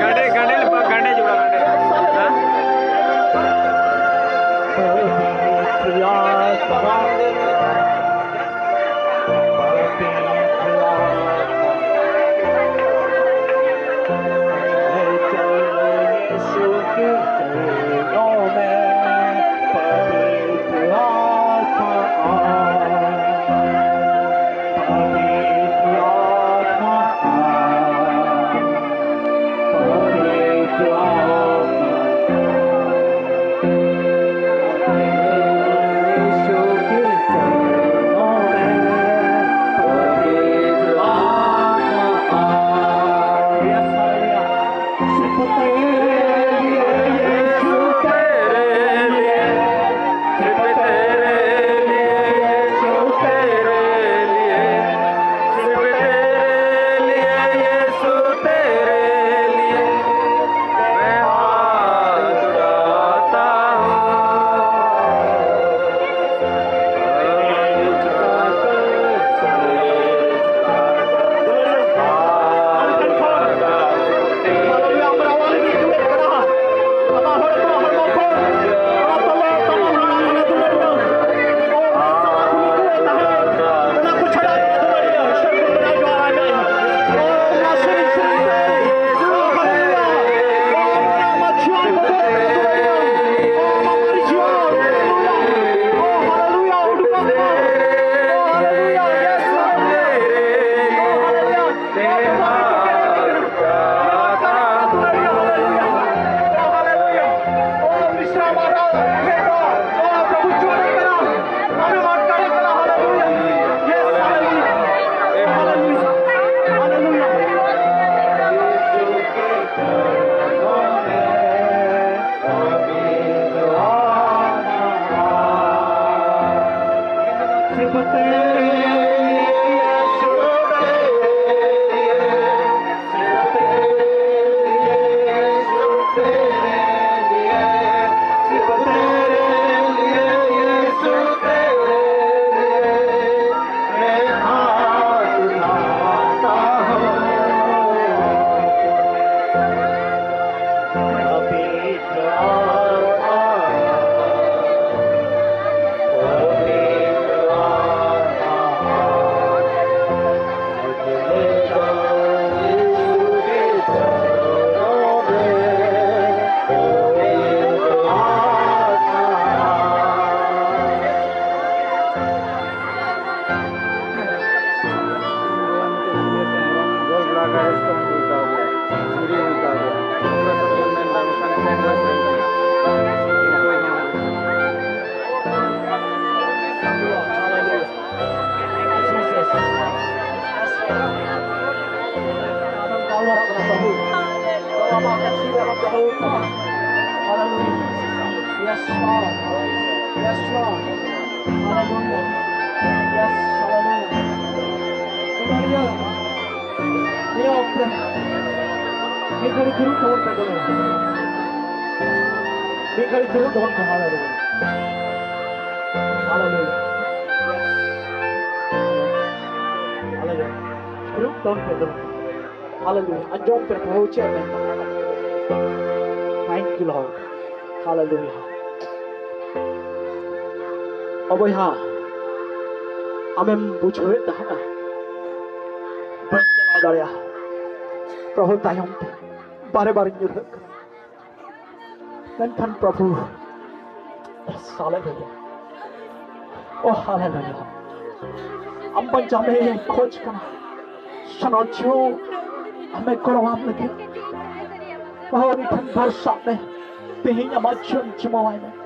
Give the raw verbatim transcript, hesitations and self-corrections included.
ᱜᱟᱰᱮ, ᱜᱟᱰᱮ ᱞᱮᱠᱟ, ᱜᱟᱰᱮ ᱡᱚᱲᱟ, ᱜᱟᱰᱮ᱾ ᱦᱮᱸ? ᱨᱮᱥᱯᱚᱱᱥ ᱦᱩᱭ ᱠᱟᱜ ᱜᱮᱭᱟ, ᱥᱤᱲᱤ ᱦᱩᱭ ᱠᱟᱜ ᱜᱮᱭᱟ᱾ ᱚᱱᱠᱟ ᱥᱚᱢᱚᱭ ᱢᱮᱱ ᱫᱟ, ᱢᱮᱱᱠᱷᱟᱱ ᱯᱷᱨᱮᱱᱰ ᱵᱚᱭ ᱯᱷᱨᱮᱱᱰ ᱠᱟᱱᱟ᱾ Hallelujah. Yes, Lord. Yes, Lord. Hallelujah. Yes, hallelujah. ᱱᱤᱭᱟᱹ ᱚᱠᱛᱮ ᱢᱤᱫ ᱜᱷᱟᱹᱲᱤ ᱫᱩᱲᱩᱵ ᱛᱟᱵᱚᱱ ᱯᱮ ᱫᱚ᱾ ᱢᱤᱫ ᱜᱷᱟᱹᱲᱤ ᱫᱩᱲᱩᱵ ᱛᱟᱵᱚᱱ ᱯᱮ᱾ Hallelujah. Hallelujah. Hallelujah. ᱫᱩᱲᱩᱵ ᱛᱟᱵᱚᱱ ᱯᱮ ᱫᱚ᱾ Hallelujah. ᱟᱸᱡᱚᱢ ᱯᱮ, ᱯᱨᱚᱵᱷᱩ ᱪᱮᱫ ᱮ ᱢᱮᱱᱫᱟ᱾ Thank you, Lord. Hallelujah. ᱚ ᱵᱚᱭᱦᱟ, ᱟᱢᱮᱢ ᱵᱩᱡᱷᱟᱹᱣᱮᱫ ᱛᱟᱦᱮᱱᱟ, ᱵᱟᱹᱧ ᱪᱟᱞᱟᱣ ᱫᱟᱲᱮᱭᱟᱜᱼᱟ᱾ ᱯᱨᱚᱵᱷᱩ ᱛᱟᱭᱚᱢ ᱛᱮ ᱵᱟᱨᱮ ᱵᱟᱨᱤᱧ ᱧᱩᱨᱦᱟᱹᱜ ᱠᱟᱱᱟ᱾ ᱢᱮᱱᱠᱷᱟᱱ ᱯᱨᱚᱵᱷᱩ, ᱦᱟᱞᱮᱞᱩᱭᱟ᱾ ᱳ ᱦᱟᱞᱮᱞᱩᱭᱟ᱾ ᱟᱢ ᱵᱟᱧᱪᱟᱣ ᱢᱮ ᱠᱷᱚᱡᱽ ᱠᱟᱱᱟ᱾ ᱥᱟᱱᱟᱢ ᱡᱤᱣᱤ ᱟᱢᱮ ᱜᱚᱲᱚᱣᱟᱢ ᱞᱟᱹᱜᱤᱫ᱾ ᱯᱨᱚᱵᱷᱩ ᱩᱱᱤ ᱴᱷᱮᱱ ᱵᱷᱚᱨᱥᱟᱜ ᱢᱮ᱾ ᱛᱮᱦᱮᱧ ᱟᱢᱟᱜ ᱡᱤᱭᱚᱱ ᱡᱤᱢᱟᱹᱣᱟᱭ ᱢᱮ᱾